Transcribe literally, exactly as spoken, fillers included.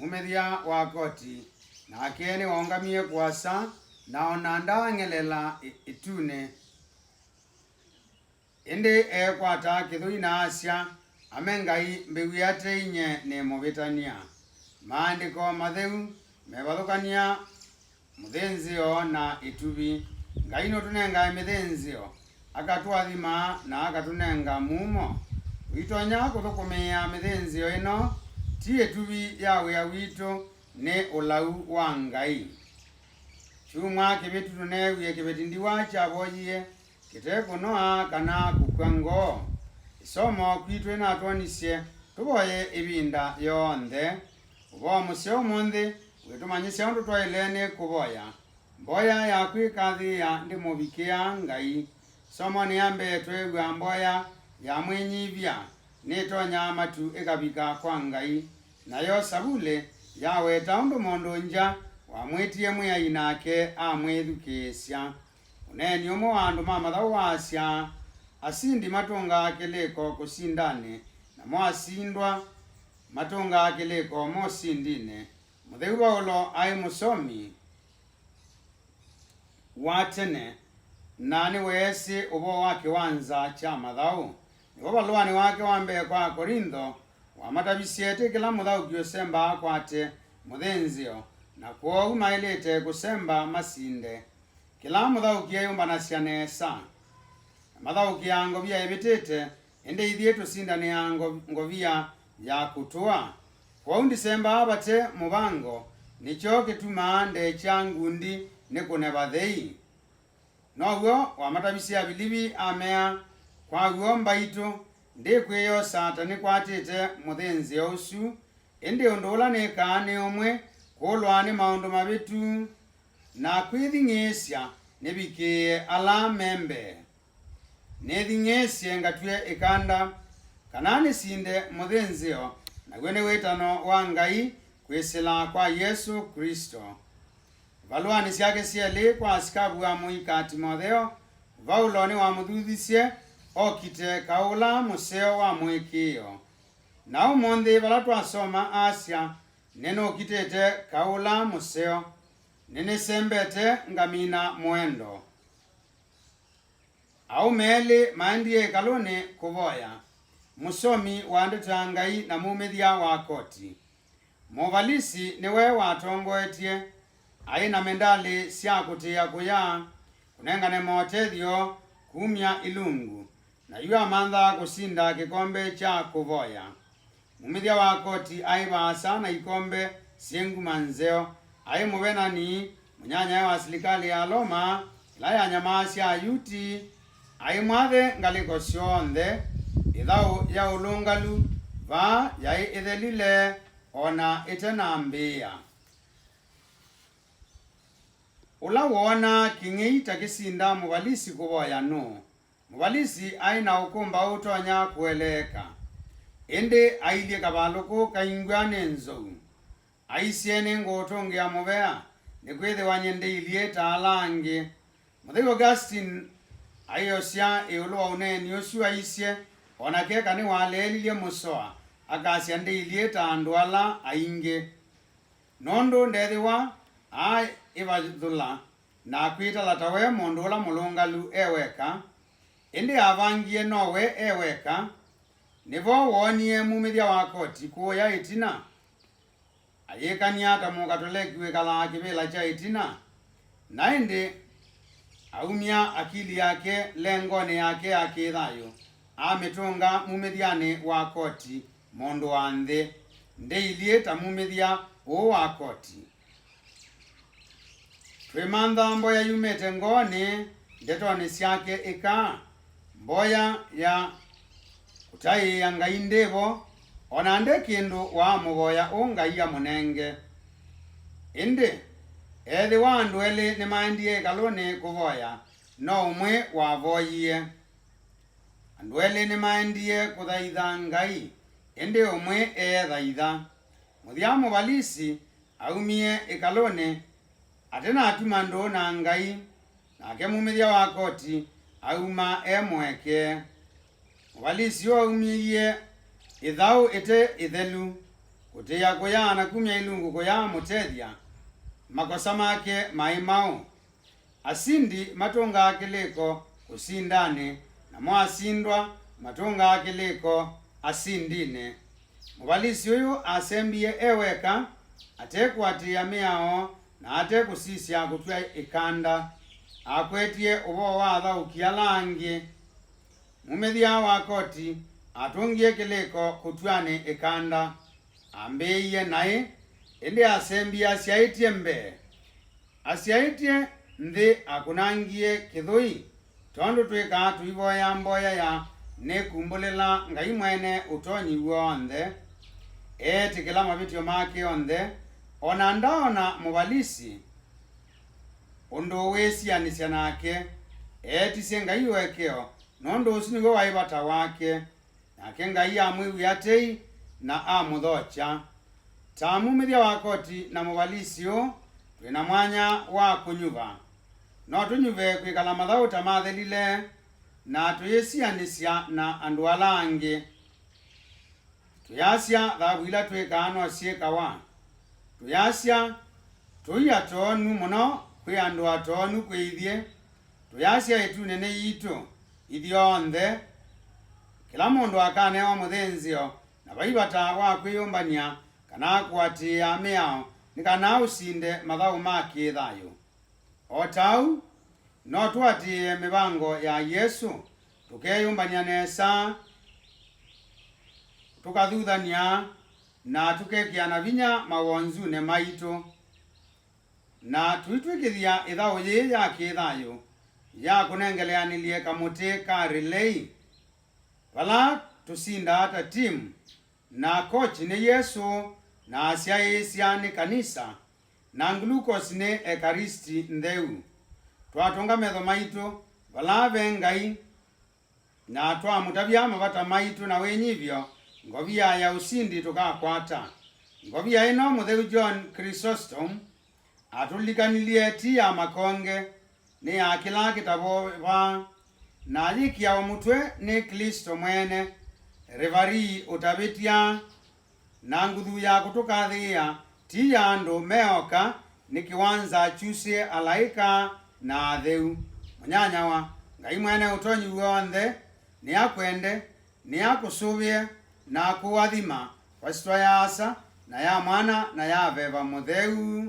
Mũmĩthya wa koti nake nĩwaũngamie kũasa, na o na ndaang'elela ĩ-, ĩtunĩ. Ĩndĩ eekwata kĩthũi na asya, "Ame Ngai, mbĩw'ĩa tei nye nĩ mũvĩtany'a." Maandĩko matheu mevathũkany'a mũthĩnzĩo na ĩtuvi. Ngai nũtũnengae mĩthĩnzĩo, akatũathima, na akatũnenga mumo. Tũitonya kũthũkũmĩĩa mĩthĩnzĩo ĩno, ti ĩtuvi ya wĩa witũ, nĩ ũlau wa Ngai. Kyumwa kĩvĩtu tũneewie kĩveti ndiwa kyavoyie kĩte kũnoa kana kũkw'a ngoo. Ĩsomo kwitũ ĩnatwonisye tũvoye ĩvinda yonthe. Ũvoo mũseo ũmũnthĩ wĩtũmanyĩsya ũndũ twaĩle nĩ kũvoya. Mboya yaku ĩkathĩĩa ndĩmũvikĩa Ngai. Ĩsomonĩ ya mbee tweew'a mboya ya mwĩnyivya nĩtonyaa matu ĩkavika kwa Ngai. Nayo Savulĩ yaweta ũndũ mũndũ ngya wamwĩtie Mwĩai nake amwĩthukĩĩsya. Ũneeni ũmwe wa andũ ma mathaũ waasya, "Asindi matũngaa kĩlĩko kũsindanĩ, namo asindwa matũngaa kĩlĩko mosindinĩ." Mũtheu Vaulo aĩ mũsomi wa tene, na nĩweesĩ ũvoo wa kĩwanza kya mathaũ. Nĩvo valũanĩ wake wa mbee kwa Akorintho wamatavisye, "Ti kĩla mũthaũki ũsembaa akwate mũthĩnzĩo, na kwoou maĩlĩte kũsemba masinde." Kĩla mũthaũki eyũmbanasya nesa, na mathaũkĩaa ngovia ĩvĩtĩte, ĩndĩ ithyĩ tũsindanĩaa ngo-, ngovia ya kũtũa. Kwoou ndisembaa vate mũvango, nĩkyo kĩtumaa ndekya ngundi nĩkũne vathei. Now'o wamatavisye Avilivi amea, "Kwa w'o mbaitũ, ndĩkwĩyosa ta nĩkwatĩte mũthĩnzĩo ũsu, ĩndĩ ũndũ ũla nĩkaa nĩ ũmwe, kũlwa nĩ maũndũ mavĩtu, na kwĩthing'ĩĩsya nĩvikĩĩe ala me mbee. Nĩthing'ĩĩsye ngatw'e ĩkanda, kana nĩsinde mũthĩnzĩo, naw'o nĩ wĩtano wa Ngai kwĩsĩla kwa Yesũ Klĩsto." Valũanĩ syake syelĩ kwa asikavu wa mũika Timotheo, Vaulo nĩwamũthuthisye okite kaũ ũla mũseo wa mũĩkĩĩo. Na ũmũnthĩ, vala twasoma asya, "Nĩnũkitĩte kaũ ũla mũseo, nĩnĩsembete ngamina mũendo." Aũme elĩ maendie ĩkalũnĩ kũvoya, mũsomi wa ndeto ya Ngai na mumĩthya wa koti. Mũvalisi nĩwe watongoetye, aĩ na mendalĩ sya kũtĩĩa kũya, kũnengane motethyo kumya ilungu, na yu amanthaa kũsinda kĩkombe kya kũvoya. Mumĩthya wa koti aĩ vaasa na ikombe syĩ nguma nzeo, aĩ mũvenani, mũnyanyae wa silikalĩ ya Loma, ĩla yanyamaasya Ayuti, aĩ mwathe ngalĩko syonthe. Ĩthaũ ya ũlũngalu vaa yaĩ ĩthelile o na ĩte na mbĩĩa. Ũla woonaa kĩng'ei ta kĩsinda mũvalisi kũvoya nũũ? Mũvalisi aĩ na ũkũmbaũ ũtonya kũeleeka, ĩndĩ ailyĩ kavalũkũ kaingw'a nĩ nzou. Aisye, "Nĩngũũtũngĩa mũvea, nĩkwĩthĩwa nyie ndĩilyĩ ta ala angĩ." Mũtheu Augustine aiosya ĩũlũ wa ũneeni ũsu aisye, "O nake eka nĩwaleelilye mũsoa, akasya, 'Ndĩilyĩ ta andũ ala aingĩ.'" Nũndũ ndethĩwa aaĩvathũla na akwĩtala ta we mũndũ ũla mũlũngalu e weka, ĩndĩ avangie nowe e weka, nĩvo woonie mumĩthya wa koti kũũya ĩtina, ayĩkany'a ta Mũkatoleki wĩkalaa kĩvĩla kya ĩtina, na ĩndĩ aumya akili yake lengonĩ yake ya kĩthayũ, amĩtũnga mumĩthyanĩ wa koti mũndũ wa nthĩ, ndĩilyĩ ta mumĩthya ũũ wa koti. Twĩmantha mboya yumĩte ngoonĩ, ndetonĩ syake ĩkaa, mboya ya kũtaĩĩa Ngai ndĩvo, o na nde kĩndũ waamũvoya ũ Ngai amũnenge. Ĩndĩ, ethĩwa andũ elĩ nĩmaendie ĩkalũnĩ kũvoya, no ũmwe wavoyie. Andũ elĩ nĩmaendie kũthaitha Ngai, ĩndĩ ũmwe eethaitha. Mũthya mũvalisi aumie ĩkalũnĩ atenatuma ndũũ na Ngai, nake mumĩthya wa koti auma e mũekee. Mũvalisi ũũ aumĩie ĩthaũ ĩte ĩthelu, Kũtĩĩa kũya na kumya ilungu kũya mũtethya. Makosa make maĩ maũ? Asindi matũngaa kĩlĩko kũsindanĩ, namo asindwa matũngaa kĩlĩko asindinĩ. Mũvalisi ũyũ asembie e weka, ate kũatĩĩa mĩao na ate kũsisya kũtw'a ĩkanda. Akwetie ũvoo wa athaũki ala angĩ. Mumĩthya wa koti atũngie kĩlĩko kũtw'anĩ ĩkanda. Ambĩĩie naĩ, ĩndĩ asembie asyaĩtye mbee. Asyaĩtye nthĩ akũnangie kĩthũi, tondũ twĩkaa tũivoya mboya ya nĩkumbũlĩla Ngai Mwene Ũtonyi W'onthe. Eetĩkĩla mavĩtyo make onthe, o na ndaona mũvalisi ũndũ wĩsianĩsya nake. Eetisye Ngai ũekeo, nũndũ ũsu nĩw'o waĩ vata wake. Nake Ngai amwĩw'ĩa tei na amũthokya. Ta mumĩthya wa koti na mũvalisi ũũ, twĩ na mwanya wa kũnyuva. No tũnyuve kwĩkala mathaũ ta mathelile na tũyĩsianĩsya na andũ ala angĩ. Tũyasya thavu ila twĩkaa no syĩkawa. Tũyasya tũia toonu mũno kwĩ andũ atoonu kwĩ ithyĩ. Tũyasya ĩtunĩ nĩ yitũ ithyonthe. Kĩla mũndũ akanewa mũthĩnzĩo, na vai vata wa kwĩyũmbany'a kana kũatĩĩa mĩao nĩ kana ũsinde mathaũ ma kĩ-thayũ. O ta ũu, no tũatĩĩe mĩvango ya Yesũ, tũkeyũmbany'a nesa, tũkathuthany'a, na tũkekĩana vinya mawonzunĩ maitũ, na tũitw'ĩkĩthya ĩthaũ yĩĩ ya kĩ-thayũ ya kũnengeleanĩlye kamũtĩ ka relay, vala tũsindaa ta timu, na kochi nĩ Yesũ, na asyaĩĩsya nĩ kanisa, na ngulukosi nĩ Ekaristi Ntheu. Twatũnga metho maitũ vala ve Ngai, na twamũtavya mavata maitũ na wĩnyivyo, ngovia ya ũsindi tũkakwata. Ngovia ĩno Mũtheu John Chrysostom atũlikanilye ti ya makonge, nĩ ya kĩla kĩtavovaa, na yĩkĩawa mũtwe nĩ Klĩsto mwene, revarii ũtavĩtya, na nguthu ya kũtũkathĩĩa ti ya andũ me oka, nĩ kĩwanza kyusĩe alaĩka na atheu. Mũnyanyawa, Ngai Mwene Ũtonyi W'onthe nĩakwende, nĩakũsũvĩe, na akũathima, kwa syĩtwa ya Asa, na ya Mwana, na ya Veva Mũtheu.